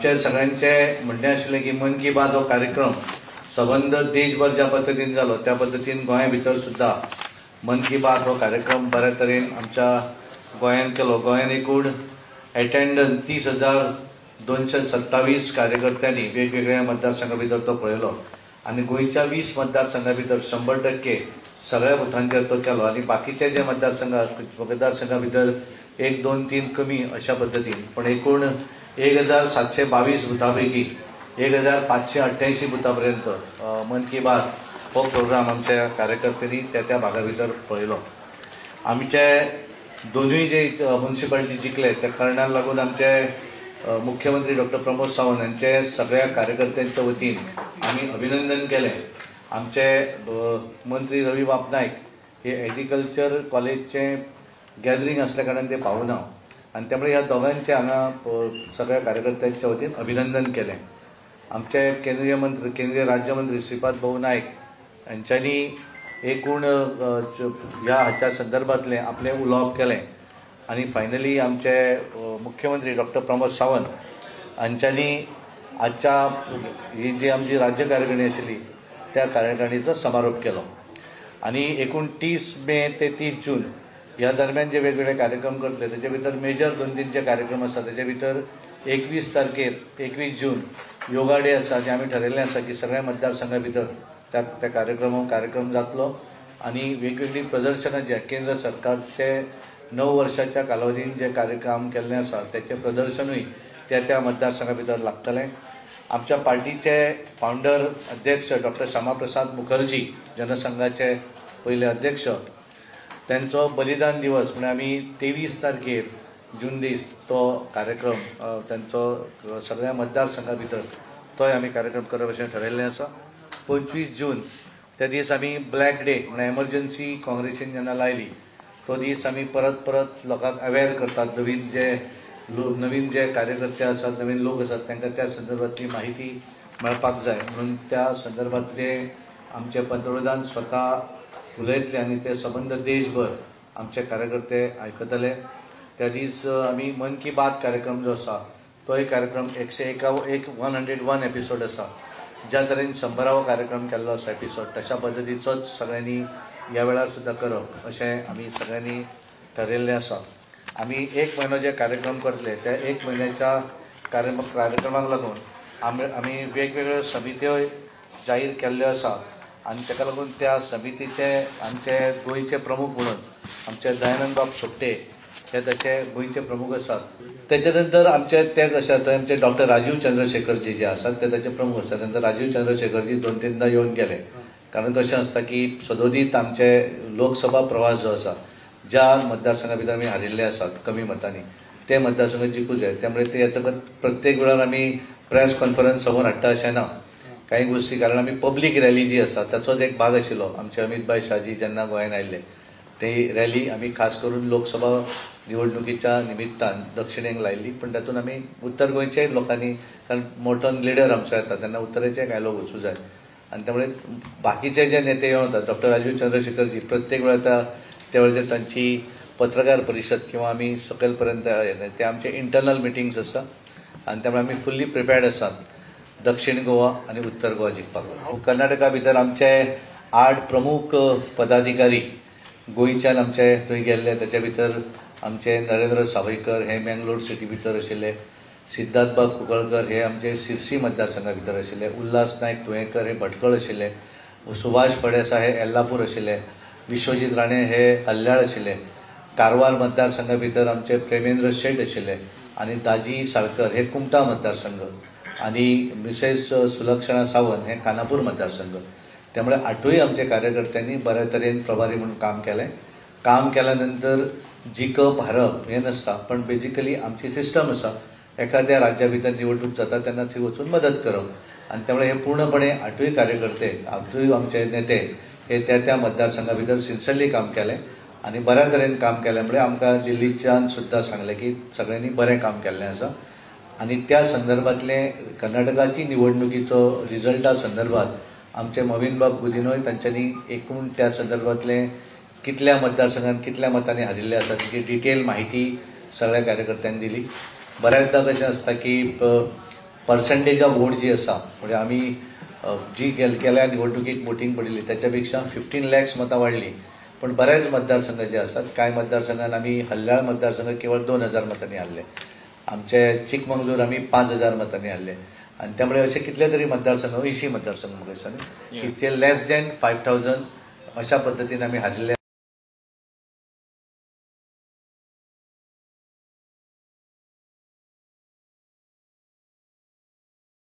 आमच्या सगळ्यांचे म्हणणें आशिल्लें की मन की बात हो कार्यक्रम सबंद देशभर ज्या पद्दतीन जालो त्या पद्दतीन गोंया भितर सुद्दां मन की बात हो कार्यक्रम बऱ्या तरेन आमच्या गोंयान केलो. गोंयान एकूण एटेंडन्स 30,227 कार्यकर्त्यांनी वेगवेगळ्या मतदारसंघा भितर तो पळयलो आनी गोंयच्या 20 मतदारसंघा भितर 100% सगळ्या बुथांचेर तो केलो आनी बाकीचे जे मतदारसंघा भितर 1, 2, 3 कमी अशा पद्दतीन, पण एकूण 1,722 बुथा पैकी 1,588 बुथा पर्यंत मन की बात हो प्रोग्राम आमच्या कार्यकर्त्यांनी त्या त्या भागा भितर पळयलो. आमचे दोनूय जे म्युनिसिपालिटी जिखले त्या कारणाक लागून आमचे मुख्यमंत्री डॉक्टर प्रमोद सावंत हांचे सगळ्या कार्यकर्त्यांच्या वतीन आमी अभिनंदन केलें. आमचे मंत्री रवी बाब नायक हे एग्रीकल्चर कॉलेजचें गॅदरींग आसल्या कारणान ते पावना आनी त्यामुळे ह्या दोगांचें हांगा सगळ्या कार्यकर्त्यांच्या वतीन अभिनंदन केलें. आमचे केंद्रीय राज्यमंत्री श्रीपाद भाऊ नायक हांच्यांनी एकूण ह्या हाच्या संदर्भातलें आपलें उलोवप केलें आनी फायनली आमचे मुख्यमंत्री डॉक्टर प्रमोद सावंत हांच्यांनी आजच्या ही जी आमची राज्य कार्यकारिणी आशिल्ली त्या कार्यकारिणीचो समारोप केलो. आनी एकूण 30 मे ते 30 जून ह्या दरम्यान जे वेगवेगळे कार्यक्रम करतले तेजे भितर मेजर 2-3 जे कार्यक्रम आसा तेजे भितर 21 तारखेर 21 जून योगा डे आसा, जे आमी ठरयल्लें आसा की सगळ्या मतदारसंघा भितर त्या त्या कार्यक्रम जातलो आनी वेगवेगळीं प्रदर्शनां जे केंद्र सरकारचे 9 वर्षाच्या कालावधीन जे कार्यक्रम केल्लें आसा तेचें प्रदर्शनूय त्या त्या मतदारसंघा भितर लागतलें. आमच्या पार्टीचे फावंडर अध्यक्ष डॉक्टर श्यामाप्रसाद मुखर्जी जनसंघाचे पयले अध्यक्ष त्यांचो बलिदान दिवस म्हणजे आमी 23 तारखेर जून दीस तो कार्यक्रम त्यांचो सगळ्या मतदारसंघा भितर तोय आमी कार्यक्रम करप अशें ठरयल्लें आसा. 25 जून त्या दीस आमी ब्लॅक डे म्हणजे एमर्जन्सी काँग्रेसीन जेन्ना लायली तो दीस आमी परत परत लोकांक अवेर करतात. नवीन जे कार्यकर्ते आसात, नवीन लोक आसात तांकां त्या संदर्भातली माहिती मेळपाक जाय म्हणून त्या संदर्भातले आमचे पंतप्रधान स्वता उलयतले आनी ते सबंद देशभर आमचे कार्यकर्ते आयकतले. त्या दीस आमी मन की बात कार्यक्रम जो आसा तोय कार्यक्रम 101 एपिसोड आसा, ज्या तरेन 100वो कार्यक्रम केल्लो आसा एपिसोड तशा पद्दतीचोच सगळ्यांनी ह्या वेळार सुद्दां करप अशें आमी सगळ्यांनी ठरयल्लें आसा. आमी 1 म्हयनो जे कार्यक्रम करतले त्या 1 म्हयन्याच्या कार्यक्रमाक लागून आमी वेगवेगळ्यो समित्यो जाहीर केल्ल्यो आसा आनी ताका लागून त्या समितीचे आमचे गोंयचे प्रमुख म्हणून आमचे दयानंद बाब सोपटे हे ताचे गोंयचे प्रमुख आसात. तेच्या नंतर आमचे ते कशे आसा आमचे डॉक्टर राजीव चंद्रशेखरजी जे आसात ते ताचे प्रमुख आसात. नंतर राजीव चंद्रशेखरजी 2-3दा येवन गेले, कारण कशें आसता की सदोदीत आमचे लोकसभा प्रवास जो आसा ज्या मतदारसंघा भितर आमी हारिल्ले आसात कमी मतांनी ते मतदारसंघ जिखूं जाय, त्यामुळे ते येतकच प्रत्येक वेळार आमी प्रेस कॉन्फरन्स समोर हाडटा अशें ना कांय गोश्टी, कारण आमी पब्लीक रॅली जी आसा ताचोच एक भाग आशिल्लो. आमचे अमीत भाई शाहजी जेन्ना गोंयांत आयिल्ले ती रॅली आमी खास करून लोकसभा निवडणुकीच्या निमित्तान दक्षिणेक लायिल्ली, पण तातूंत आमी उत्तर गोंयच्याय लोकांनी, कारण मोठो लिडर आमचो येता तेन्ना उत्तरेचे कांय लोक वचूं जाय आनी त्यामुळे बाकीचे जे नेते येवन वतात डॉक्टर राजीव चंद्रशेखरजी प्रत्येक वेळार त्या वेळार तांची पत्रकार परिशद किंवा आमी सकयल पर्यंत ते आमचे इंटरनल मिटिंग्स आसा आनी त्यामुळे आमी फुल्ली प्रिपेर्ड आसात दक्षिण गोवा आनी उत्तर गोवा जिखपाक. कर्नाटका भितर आमचे 8 प्रमुख पदाधिकारी गोंयच्यान आमचे थंय गेल्ले, ताच्या भितर आमचे नरेंद्र सावयकर हे मँगलोर सिटी भितर आशिल्ले, सिद्धार्थबाब कुंकळकर हे आमचे सिरसी मतदारसंघा भितर आशिल्ले, उल्हास नायक तुयेंकर हे भटकळ आशिल्ले, सुभाष फळदेसाय हे येल्लापूर आशिल्ले, विश्वजीत राणे हे हल्ल्याळ आशिल्ले, कारवार मतदारसंघा भितर आमचे प्रेमेंद्र शेट आशिल्ले आनी दाजी साळकर हे कुमटा मतदारसंघ आनी मिसेस सुलक्षणा सावंत हे खानापूर मतदारसंघ. त्यामुळे 8 आमचे कार्यकर्त्यांनी बऱ्या तरेन प्रभारी म्हणून काम केलें. काम केल्या नंतर जिखप हारप हें नासता, पण बेजिकली आमची सिस्टम आसा एखाद्या राज्या भितर निवडणूक जाता तेन्ना थंय वचून मदत करप आनी त्यामुळे हे पूर्णपणे 8 कार्यकर्ते 8 आमचे नेते हे त्या त्या मतदारसंघा भितर सिन्सियरली काम केलें आनी बऱ्या तरेन काम केल्यामुळे आमकां दिल्लीच्यान सुद्दां सांगलें की सगळ्यांनी बरें काम केल्लें आसा. आनी त्या संदर्भातले कर्नाटकाची निवडणुकीचो रिजल्टा संदर्भात आमचे मोविनबाब गुदिनोय तांच्यांनी एकूण त्या संदर्भातले कितल्या मतदारसंघात कितल्या मतांनी हारिल्ले आसा ताची डिटेल माहिती सगळ्या कार्यकर्त्यांनी दिली. बऱ्याचदा कशें आसता की पर्सेंटेज ऑफ वोट जी आसा म्हणजे आमी जी गेल्या निवडणुकीक वोटींग पडिल्ली त्याच्या पेक्षा 15 लॅक्स मतां वाडली. पण बऱ्याच मतदारसंघ जे आसात कांय मतदारसंघात आमी हल्ल्याळ मतदारसंघ केवळ 2000 मतांनी हारले, आमचे चिकमंगलूर आमी 5000 मतांनी हारले आनी त्यामुळे असे कितले तरी मतदारसंघ 80 मतदारसंघ म्हाका दिसता न्ही की ते लेस दॅन 5000 अशा पद्दतीन आमी हारिल्ले.